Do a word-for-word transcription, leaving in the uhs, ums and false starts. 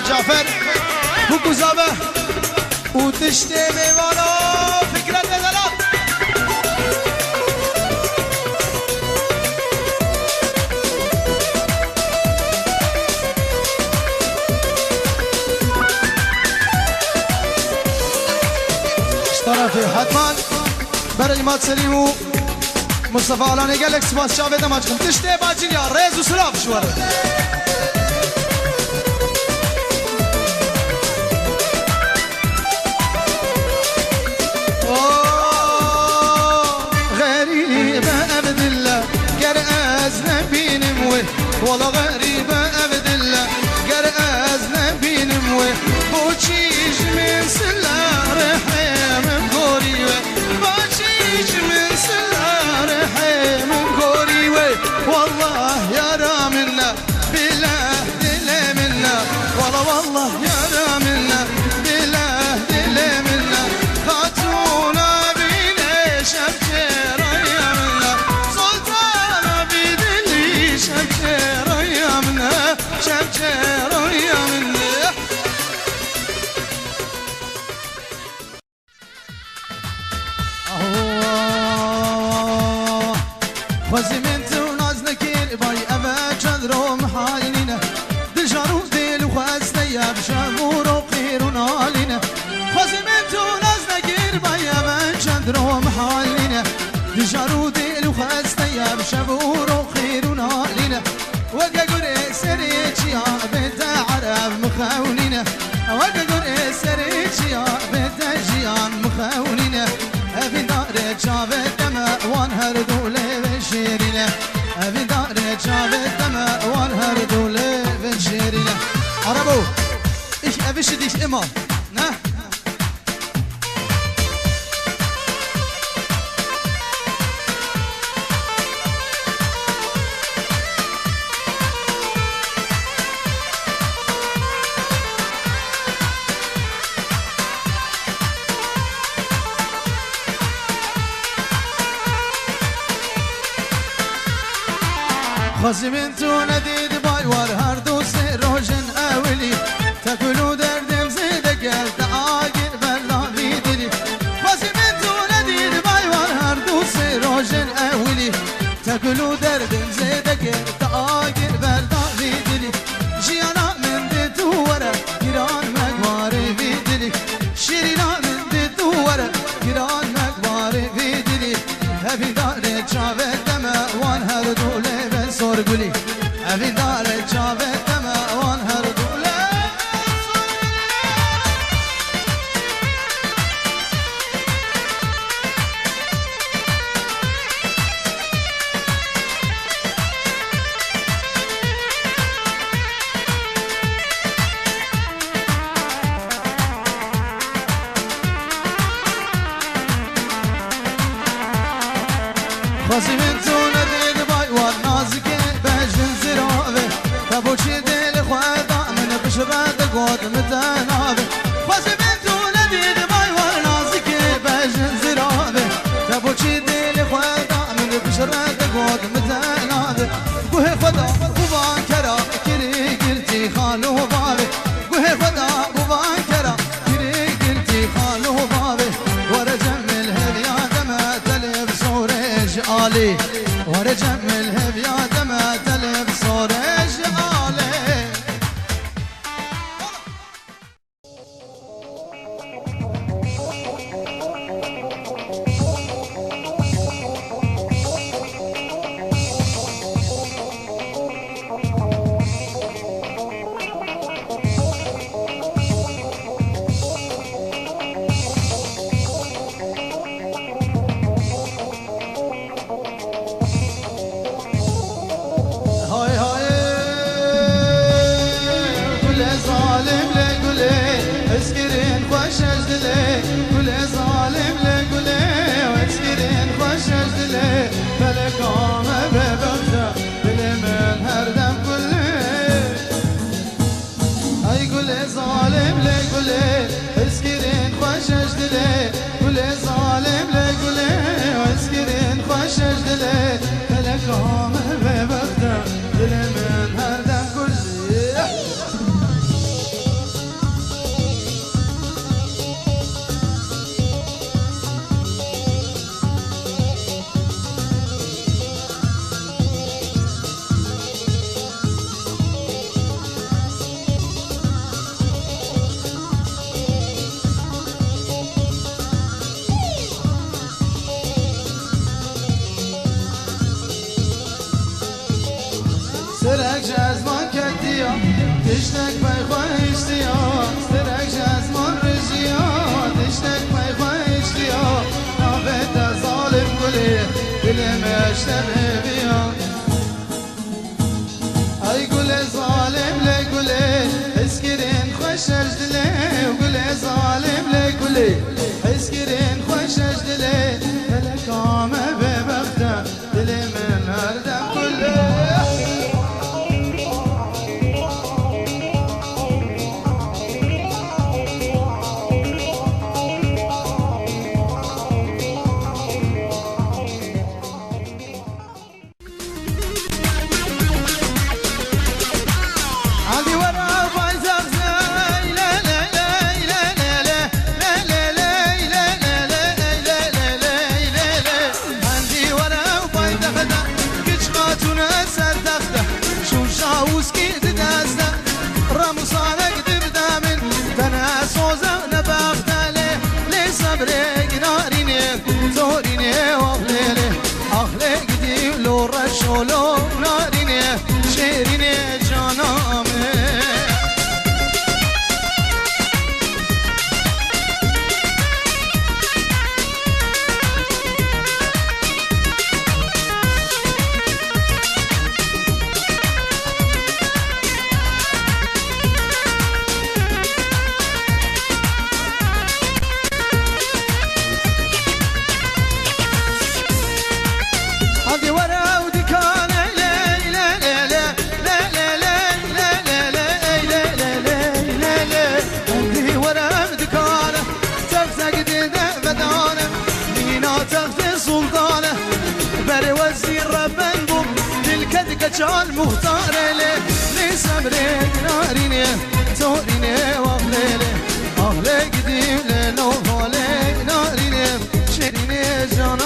Cafer, Bûk û Zabe û tiştê mêvana Fikret Ezelat. Ji tarafê hetman Berî Îmad Selîm û Mustafa Alanê gelek spas, çavê dema dikim. Tiştê bacin ya, rêz û silav ji we re. Oh, xerîbe ev dil e, ger ez nebînim wê. Wala xerîbe ev dil e, ger ez nebînim wê. Boçî ji min sile rihê min gorî wê. Boçî ji min sile rihê min gorî wê. Wallah yara min e, bileh dilê min e. Wala wallah yara min e, bileh dilê min e. Xatûna bînê şevçêraya min e. Sultana bî dilî şevçêraya min e. Şevçêraya min e. Aho. Xwezî min tu naz nekir bay eve çend ro mihal nîne. Dijar û dil û xweste ye bi şev û ro qîr û nalîne. Xwezî min tu naz nekir bay eve çend ro mihal nîne. Dijar û dil û xweste ye bi şev û ro qîr û nalîne. Weke gurê serê çiya bête ereb mixewnîne. Weke gurê serê çiya bête jiyan mixewnîne. Evîndarê çavê deme wan her du lê vê şêrîne. Evîndarê çavê deme wan her du lê vê şêrîne. Arabo, ich erwische dich immer, ne? Xwezî min tu nedî di bay war her du sê rojin ewilî. Tekul û derdim zêde kir te agir berda vî dilî. Xwezî min tu nedî di bay war her du sê rojin ewilî. Tekul û derdim zêde kir te agir berda vî dilî. Jiyana min di tu were giran me warê vî dilî. Şîrîna min di tu were giran me warê vî dilî. Evîndarê çavê deme wan her du lê ve zor gulî. Evîndarê çavê deme wan her du lê ve zor gulî. Xwezî min tu nedî di bay wan nazikê bej Stirek ji ezman ketiya, tiştek pey xwe hiştiya. Stirek ji ezman rijiya, tiştek pey xwe hiştiya. Navê te zalim gulê, dilê me ji te bêviya. Ay gulê zalim lê gulê, hizkirin xweş e ji dilê. Gulê zalim lê gulê, hizkirin xweş e ji dilê. Feleka me bêbext e, dilê min her dem kul e. Hendî were ew paytexte, kiç xatûne ser texte, şûşa wîskî di deste, rem û sarek di bide min, tene soze ne bexte lê, lê sebrê ginarînê, zorînê wax lê lê, ax lê gidî lo reşo lo narînê, şêrînê cana min. Hadi were ew dikane lê, lê, lê, lê, lê, lê, lê, lê, lê, lê, lê, lê, lê, lê, lê, lê. Hadi were ew dikane, tek tek dide vedane, mîna textê sultane. Berê wezîr reben bû, dilke dike çal muhtare lê, lê sebrê narînê, torînê wax lê lê, ah lê gidî lê no halê narînê, şêrînê cana.